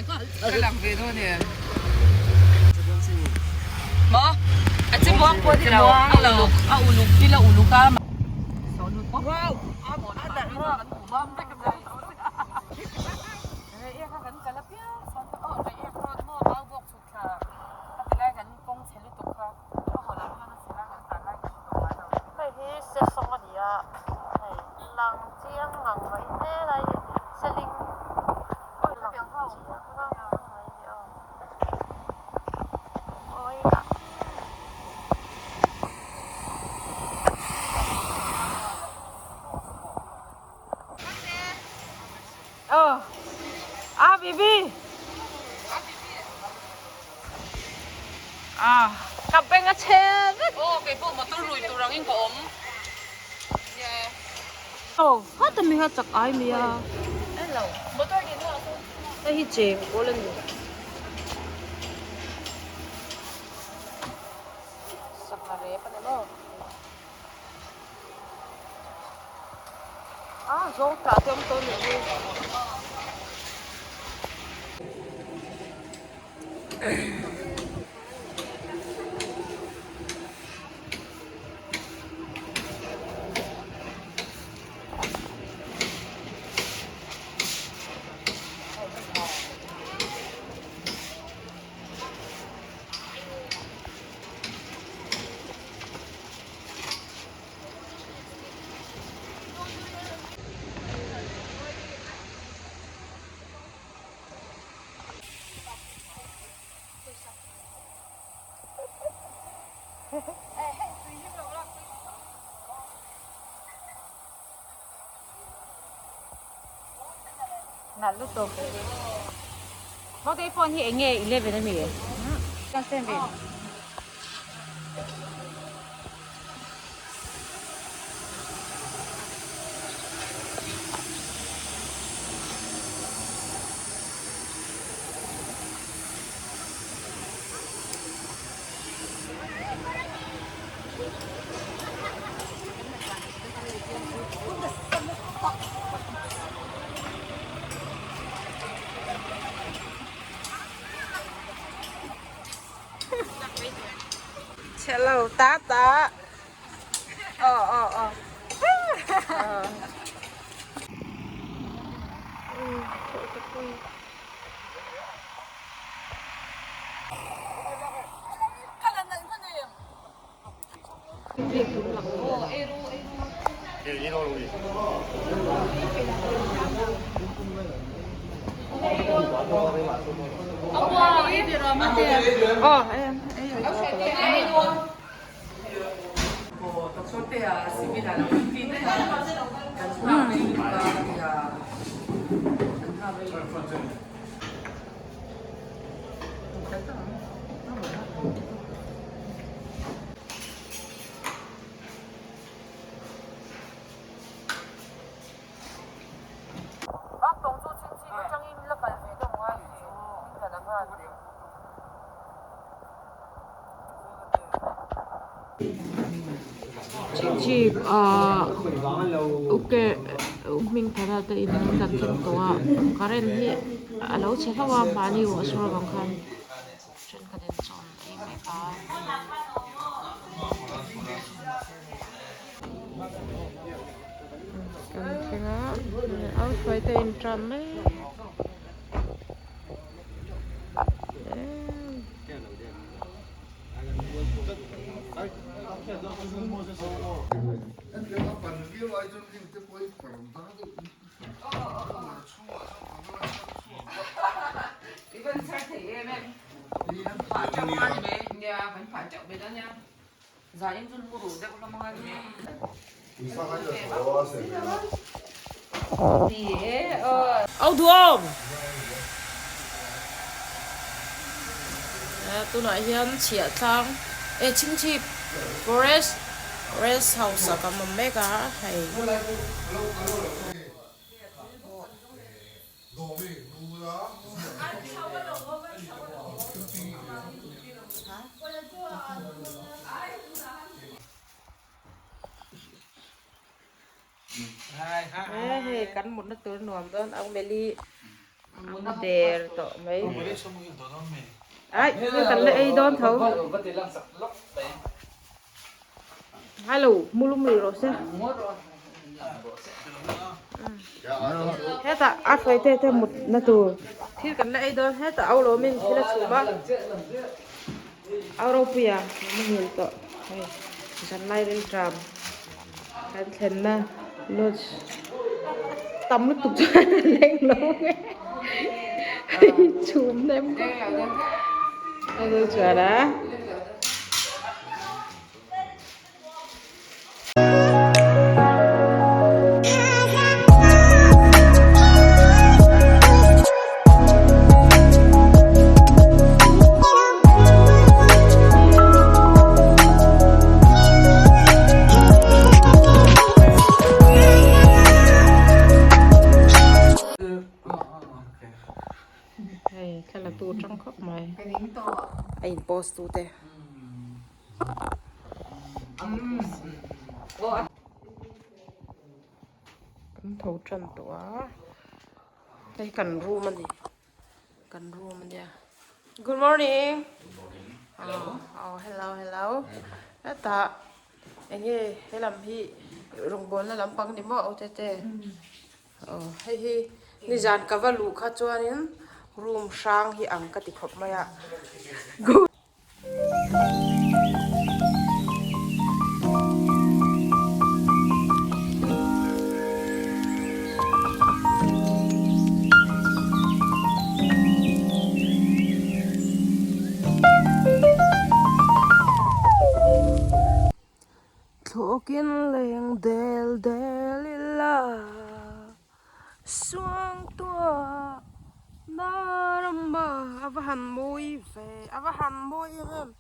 Ka lang ve dawn em? Maw? A che muang pawh ni lo. A uluk, a uluk thil a uluk a. Wow! A darh maw? Hei hi sesawng a ni a, hei lang chiang ngang mai hle lai hi seling lang chiang ngang mai ni aw mawi tak. Aw a bibi a ka beng a chhe vek aw keipawh motor lui tur angin ka awm aw hat a mi kha chak ai mai a hei hi cheng kawl a ni. Sangha rep a ni maw. A zawng tah te awm tawh a nih hi. Nalh lutuk. Mawtei phone hi eng nge 11 ami? Hello tata. Oh oh oh. Chhip ah uke hming thara te in kan thleng tawh a current hi a lo chhe hlauh a mahni ruah sur avang khan thenkhat in chaw an ei mek a. Kan thleng a au hruai te in tram mek. Au duam! Tunah hian chhiah tlang eh chhingchhip forest rest house ah kan awm mek a hei. Hei kan mutna tur nuam dawn ang Meli. A der tawh mai. Ai, kan la ei dawn tho. Hello, mulum lui rawh se. Hetah a hruai te te mut na tur thil kan la ei dawn hetah au lawmin thil a chhum a. Au ropuia muhil tawh hei zanlai rilṭam. Kan thlenna lodge tam lutuk chuan a leng lo nge chhum nem khawp mai a lo chuan a. Hei thla la tu tang khawp mai a in post tu te. Kan tho tan tawh a hei kan room a ni. Kan room a nia. Good morning. Good morning. Hello. Oh, hello, hello. Hetah enge helam hi rawngbawlna lampang ni maw aw tete. Oh, hei hi nizan ka va luh kha chuanin room hrang hi ang ka ti khawp mai a. Good. Thlawkin leng del del ila Suangtuah Naramba a va han mawi ve a va han mawi em em.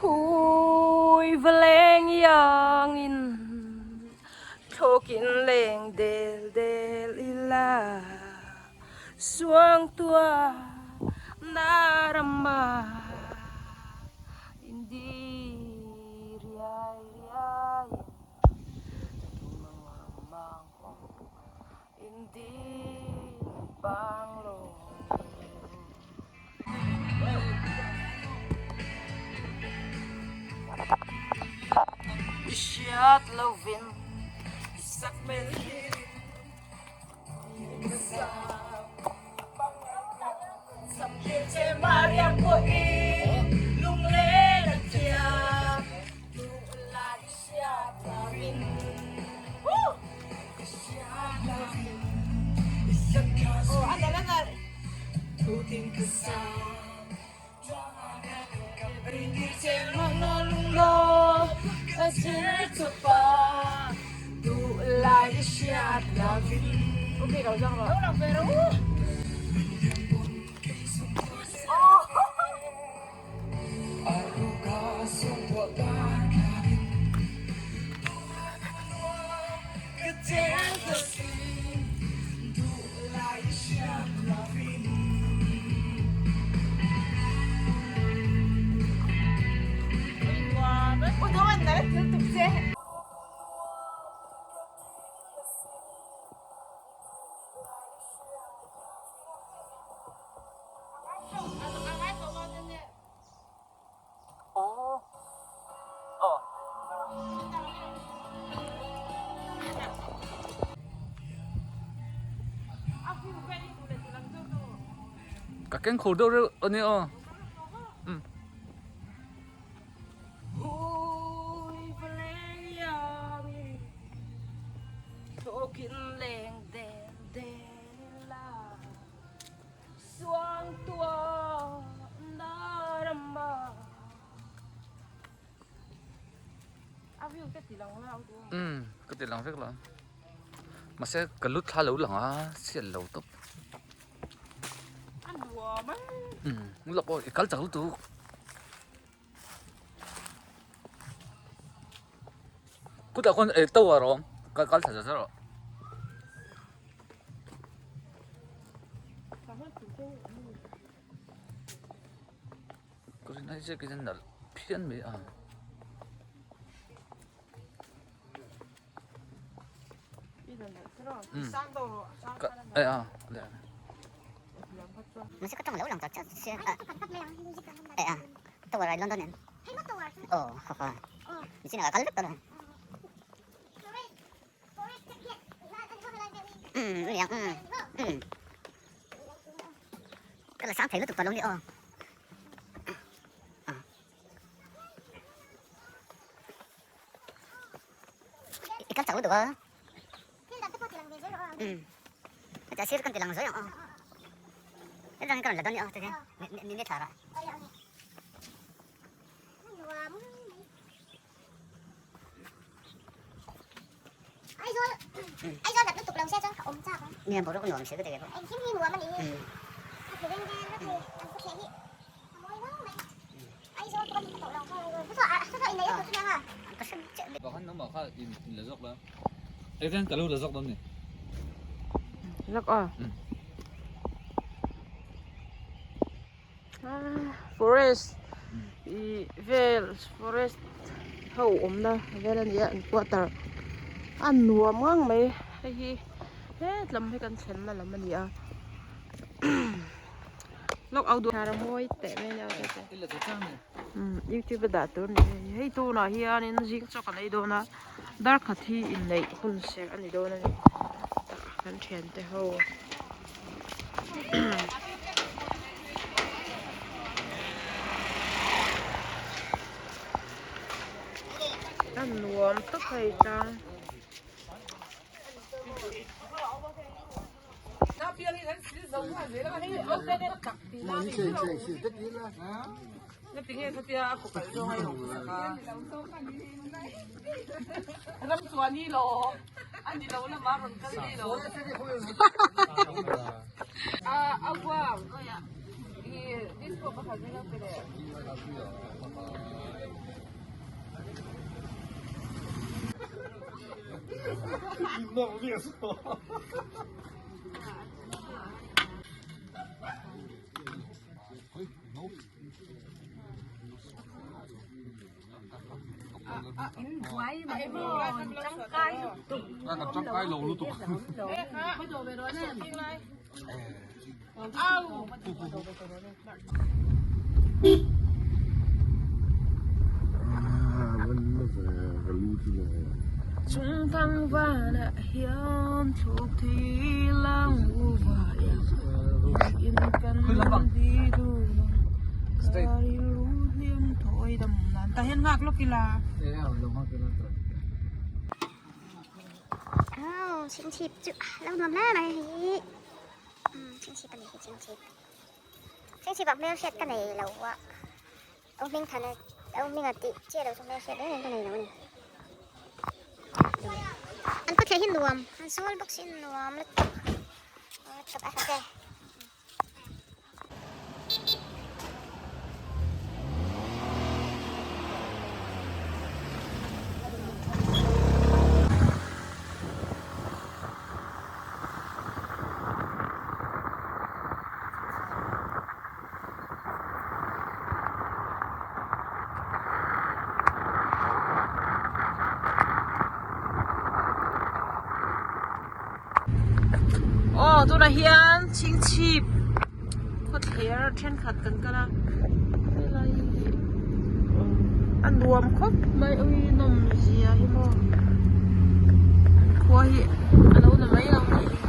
Hui valeng iangin thlawkin leng del del ila. Suangtuah narama indi riai riai indi banglo. I hriat lovin i sak hmel hi. Ka keng khur deuh reuh a nia aw. Umm. Umm ka ti lang vek lo mahse ka lu thla lo lang a chhiat lo tawp umm lawk aw i kal chak lutuk kutah khawn eh tower a awm kal kal thla zar zar rawh. Ka rin ai chiah khian nalh phian mai a. Lak a. Forest ih vel forest ho awmna vel a ni a an quarter a nuam ngang mai hei hi hetlam hi kan thlenna lam a ni a lawk au duh a mawi teh mai a nia youtube a dah tur a ni hei tunah hianin zing chaw kan ei dawn a dar khat hi inneih hun serh a ni dawn a ni kan thiante ho. A nuam tak hei tlang. Chung thang vanah hian thluk thei lang u vai in kan di dun ka rilru hliam thawi dam nan tah hian nghak lawk ila. Aw chhingchhip chu a lo nuam hle mai hi chhingchhip a ni hi chhingchhip chhingchhip ah hmel hriat ka nei lo a au hming than a au hming a tih chiah lo chu hmel hriat reng reng ka nei lo a ni an kawthleh hi nuam an sawl bawk si nuam lutuk lutuk a hre te. Aw tunah hian chhingchhip khawthler thenkhat kan kal a helai hi a nuam khawp mai ui nawm zia hi maw khua hi a lo na mai lo a nih hi.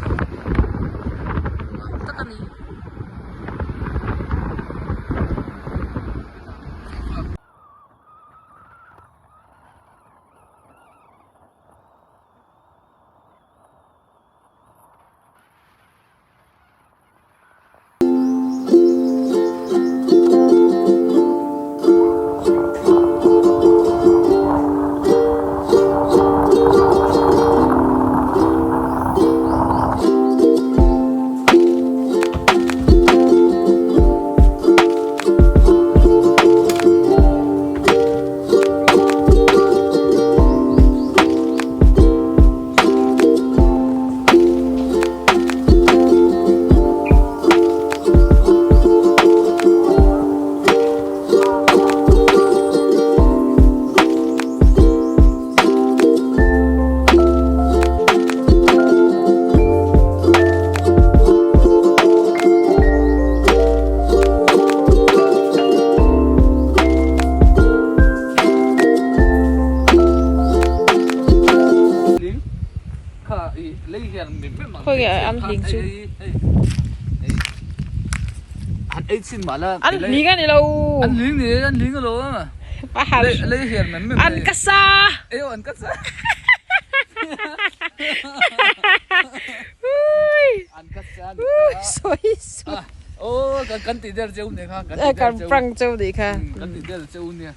Khawi nge an hling chu? An hling a ni lo. An hling ni an hling a lo. An ka sa. Sawi sawi. Aw kan kan ti der cheu nia kha kan ti der Kan prank cheu nih kha. Kan ti der cheu nia.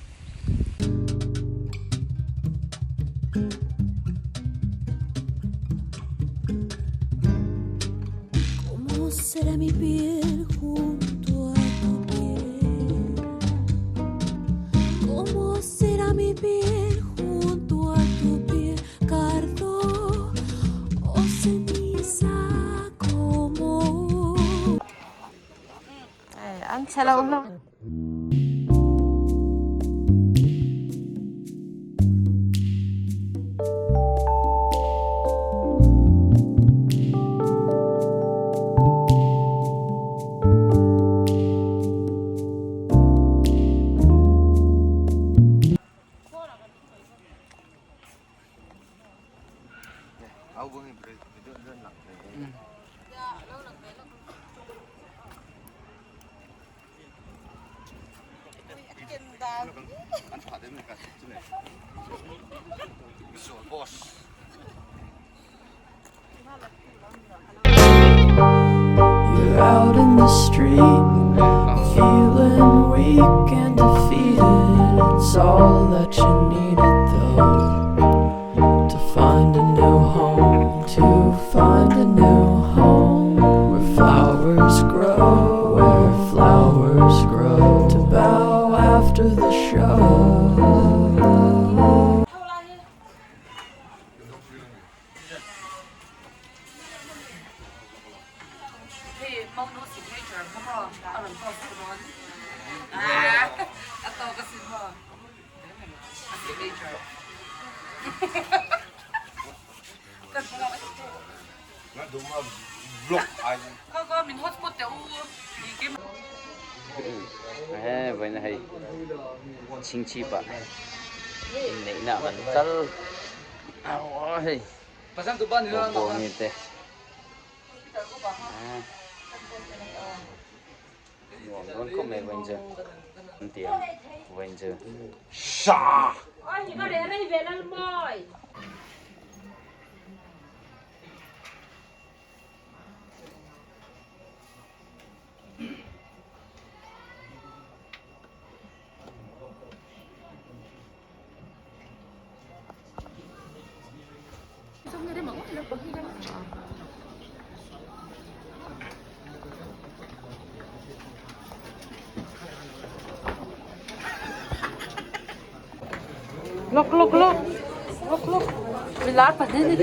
Cómo será mi piel junto a tu piel? Cómo será mi piel junto a tu piel? Cardo o ceniza como An chhe lo hlawm. You're out in the street, feeling weak and defeated. It's all that you needed, though, to find a new home, to find a new home where flowers grow, where flowers grow, to bow after the show. Hei Monu signature kha maw a rawn post tu dawn a tawk asin maw a signature kan khaw khaw min hotspot teh u ni kem. He vawiin hei chhingchhip ah inneihna ah kan kal a hei Bawngni te nuam dawn khawp mai vawiin chu an ti ang vawiin chu. Lawk lawk lawk lawk lawk milar pahnih ni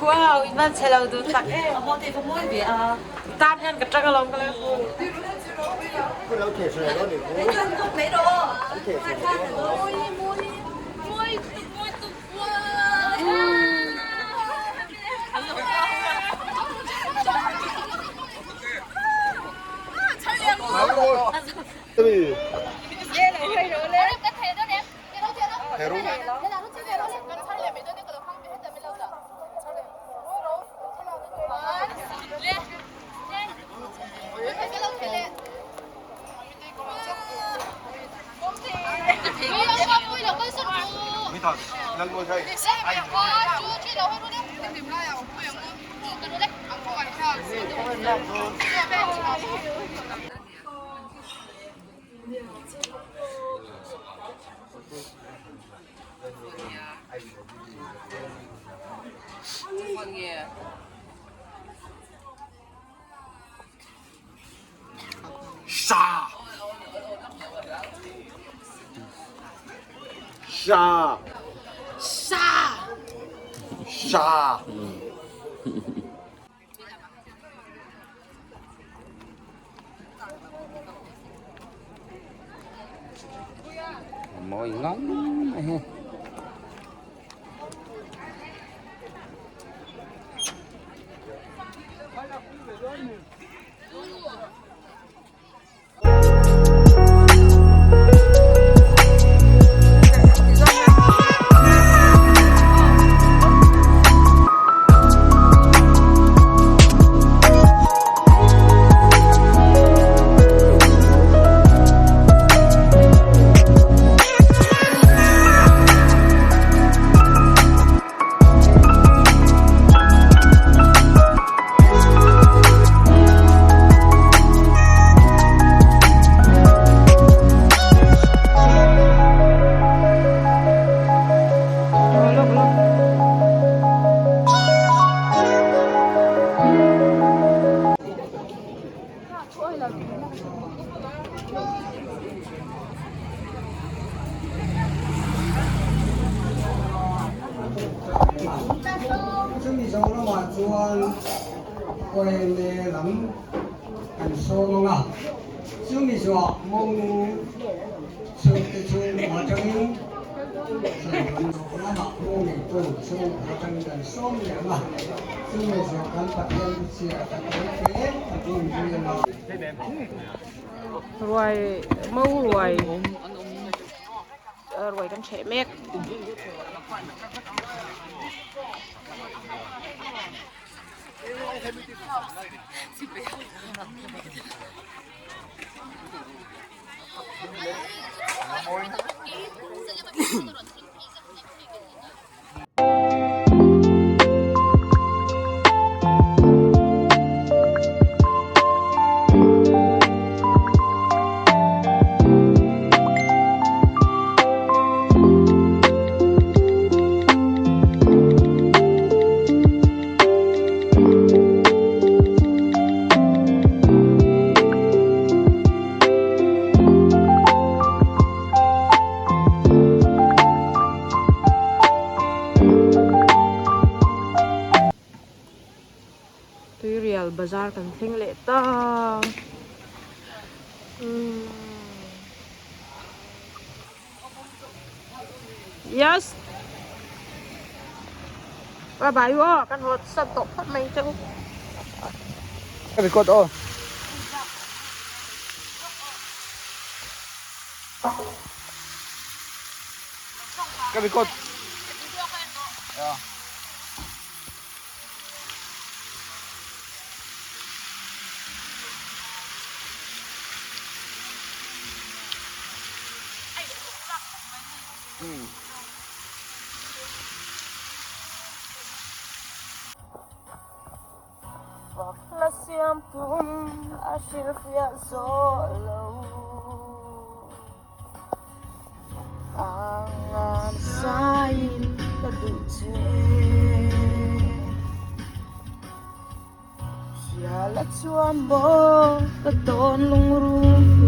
Wow in van chhe lo dun tak em tan hian ka tang alawm ka lo Mawi ngang mai hi. Mizoramah chuan Koeme lam kan sawm ang a, chumi zawh mawng chhungte chhungkua atangin Mizoramah mawng neitu chhungkua atangin kan sawm leh ang a, chumi zawh kan Pathian chhiah kan tel hle kan inzui ang a. Ruai mo ruai ruai kan ṭheh mek. Tuirial bazar kan thleng leh ta umm yes bye bye u aw kan haw sat tawh phawt mai che u. Ka record aw. Ka record. Yeah. Hla siam tum a hrilhfiah zawh lo Ang saiin ka duh che Hriala chuan maw ka tawn lungrun.